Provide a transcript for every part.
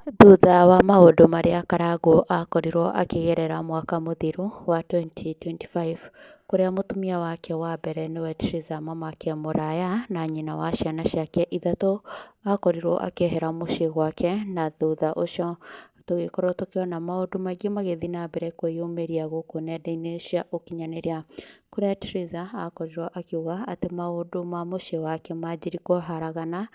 Thutha wa maũndũ marĩa Karangũ akorirwo akĩgerera mwaka mũthiru wa 2025, kũrĩa mũtumia wake wa mbere nĩwe Triza Mamake Mũraya na nyina wa ciana ciake ithatũ, akorirwo akĩehera mũciĩ gwake na thutha ũcio tũgĩkorwo tũkĩona maũndũ maingĩ magĩthiĩ na mbere kwĩyumĩria gũkũ nenda-inĩ cia ũkinyanĩria, kũrĩa Triza akorirwo akiuga atĩ maũndũ ma mũciĩ wake manjirie kũharagana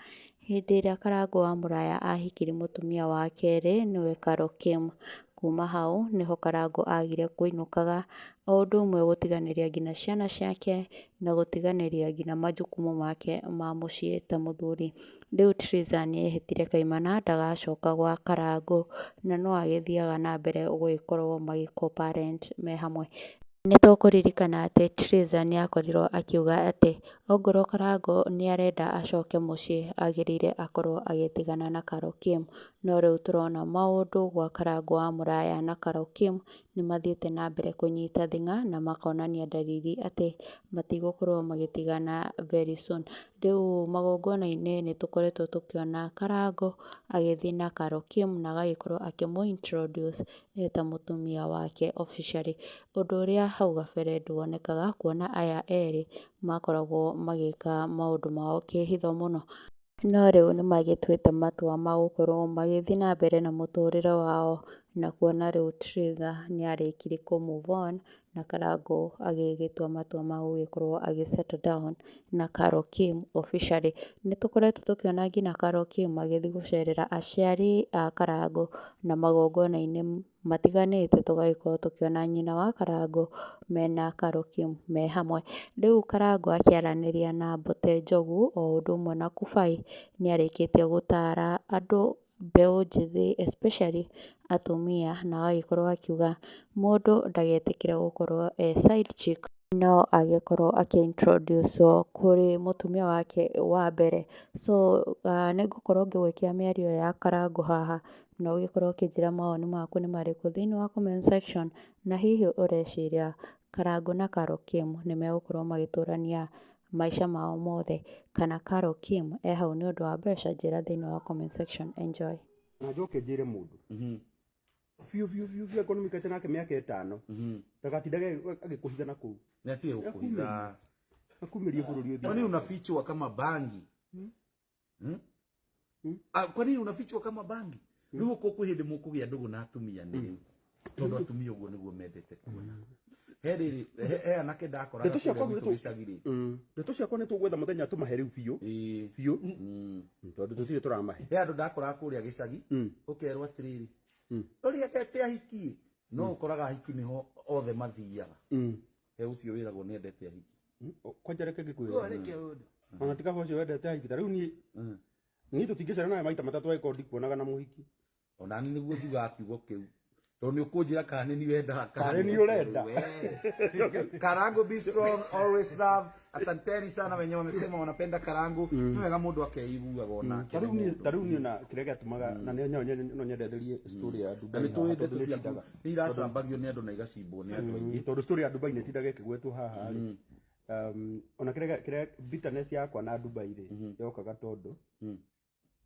hĩndĩ ĩrĩa Karangũ wa Mũraya ahikirie mũtumia wa kerĩ nĩwe Carol Kim. Kuma hau nĩho Karangũ agire kũinũkaga o ũndũ ũmwe gũtiganĩria nginya ciana ciake na gũtiganĩria nginya majukumu make ma mũciĩ ta mũthuri. Rĩu Triza nĩehĩtire kaimana ndagacoka gwa Karangũ na no agĩthiaga na mbere gũgĩkorwo magĩ co-parent me hamwe. Nĩtũkũririkana atĩ Triza nĩakorirwo akiuga atĩ ongorwo Karangũ nĩarenda acoke mũciĩ agĩrĩire akorwo agĩtigana na Carol Kim. No rĩu tũrona maũndũ gwa Karangũ wa Mũraya na Carol Kim nĩmathiĩte na mbere kũnyita thing'a na makonania ndariri atĩ matigũkorwo magĩtigana very soon. Rĩu magongona-inĩ nĩtũkoretwo tũkĩona Karangũ agĩthiĩ na Carol Kim na agagĩkorwo akĩmũ introduce eta mũtumia wake officially. Ũndũ ũrĩa hau gabere nduonekaga kuona aya erĩ makoragwo magĩka maũndũ mao kĩhitho mũno. No rĩu nĩmagĩtuĩte matua ma gũkorwo magĩthiĩ na mbere na mũtũrĩre wao na kuona rĩu Triza nĩarĩkirie kũ move on na Karangũ agĩgĩtua matua ma gũgĩkorwo agĩ settle down na Carol Kim officially. Nĩtũkoretwo tũkĩona nginya Carol Kim agĩthiĩ gũcerera aciari a Karangũ na magongona-inĩ matiganĩte tũgagĩkorwo tũkĩona nyina wa Karangũ mena Carol Kim me hamwe. Rĩu Karangũ akĩaranĩria na Mbote Njogu o ũndũ ũmwe na Kubai nĩarĩkĩtie gũtara andũ mbeũ njĩthĩ especially atumia na agagĩkorwo akiuga mũndũ ndagetĩkĩre gũkorwo e side chick no agĩkorwo akĩ introduce wo kũrĩ mũtumia wake wa mbere. So nĩngũkorwo ngĩgwĩkĩra mĩario ya Karangũ haha na ũgĩkorwo ũkĩnjĩra mawoni maku nĩ marĩkũ thĩinĩ wa comment section, na hihi ũreciria Karangũ na Carol Kim nĩmegũkorwo magĩtũrania maica mao mothe kana Carol Kim e hau nĩ ũndũ wa mbeca? Njĩra thĩinĩ wa comment section. Enjoy. Na njoke njĩre mũndũ biũ biũ biũ biũ, angorwo nĩmũikarĩte nake mĩaka 5, ndagatindage agĩkũhitha na kũu. Nĩatige gũkũhitha. Akumĩrie bũrũri ũthiĩ. Kwa nini unafichwa kama bangi? Hmm? Ah, kwa nini unafichwa kama bangi? Rĩu ũkũ kwĩ hĩndĩ mũkũgĩa ndũgũ na atumia nĩ rĩu, tondũ atumia ũguo nĩguo mendete kuona he rĩrĩ he anake ndakoraga Ndeto ciakwa kũrĩa gwitũ nĩtũ- gĩcagi rĩ. Ndeto ciakwa nĩ tũgwetha mũthenya tũmahe rĩu biũ biũ, tondũ tũtirĩ tũramahe. He andũ ndakoraga kũrĩa gĩcagi, ũkerwo atĩrĩrĩ, ũrĩa endete ahiki, no ũkoraga ahiki nĩho othe mathiaga. He ũcio wĩragwo nĩ endete ahiki. Kwanja reke ngĩkwĩre, ona ti kaba ũcio wendete ahiki, ta rĩu niĩ niĩ tũtingĩcera nawe maita matatũ angĩkorwo ndikuonaga na mũhiki. Ona ni nĩguo njugaga kiugo kĩu, tondũ nĩ ũkũnjĩra kana nĩ niĩ wendaga. Kana nĩ niĩ ũrenda. We. Karangu, be strong, always love. Asanteni sana wenye wamesema wanapenda Karangu. Nĩ wega mũndũ akeiguaga onake. Ta rĩu nĩ niĩ mũndũ. Ta rĩu niĩ na kĩrĩa gĩatũmaga na nĩ no nyendetherie story ya Na Dubai nĩ haha, tũĩ tondũ ndeto nĩ ciaku tindaga nĩ iracambagio nĩ andũ na igacimbwo nĩ andũ aingĩ. Tondũ story ya Dubai nĩ tindaga ĩkĩgwetwo haha rĩ, ona kĩrĩa bitterness yakwa na Dubai rĩ yokaga tondũ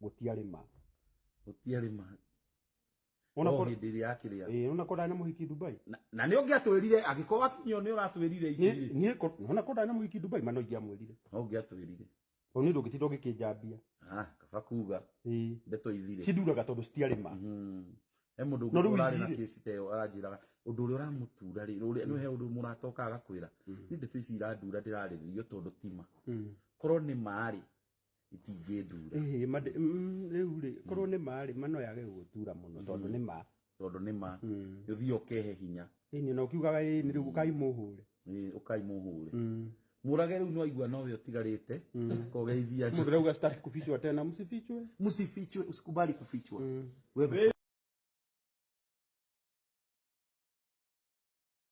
gũtiarĩ ma. Gũtiarĩ ma. Ona No korwo hĩndĩ ĩrĩa yakĩrĩa. Ĩĩ, ona korwo ndarĩ na mũhiki Dubai. Na nĩ ũngĩatwĩrire angĩkorwo wakinyio nĩ ũratwĩrire ici rĩ. Niĩ ona korwo ndarĩ na mũhiki Dubai, ma no ingĩamwĩrire. No ũngĩatwĩrire. Tondũ niĩ ndũngĩtinda ũgĩkĩnjambia. Ah, kaba kuga ndeto ithire. Cinduraga tondũ citiarĩ ma. He mũndũ No ũngĩ rĩu ũrarĩ na ici rĩ- kesi ta ĩyo aranjĩraga ũndũ ũrĩa ũramũtura rĩ, ũrĩa nĩ he ũndũ mũrata okaga agakwĩra nĩ ndeto ici irandura ndĩrarĩrĩrio tondũ ti ma. Korwo nĩ ma rĩ, itingĩndura. Ĩhĩ, rĩu rĩ korwo nĩ ma rĩ, ma no yage gũgũtura mũno tondũ nĩ ma. Tondũ nĩ ma nĩ ũthiĩ ũkehe hinya. Ĩni na ũkiugaga ĩĩ nĩ rĩu ũkai mũhũre. Ĩ, ũkai mũhũre mũrage rĩu nĩwaigua nowe ũtigarĩte kogeithia. Mũndũ rauga sitaki kufichwa tena, msifichwe. Msifichwe, usikubali kufichwa wewe.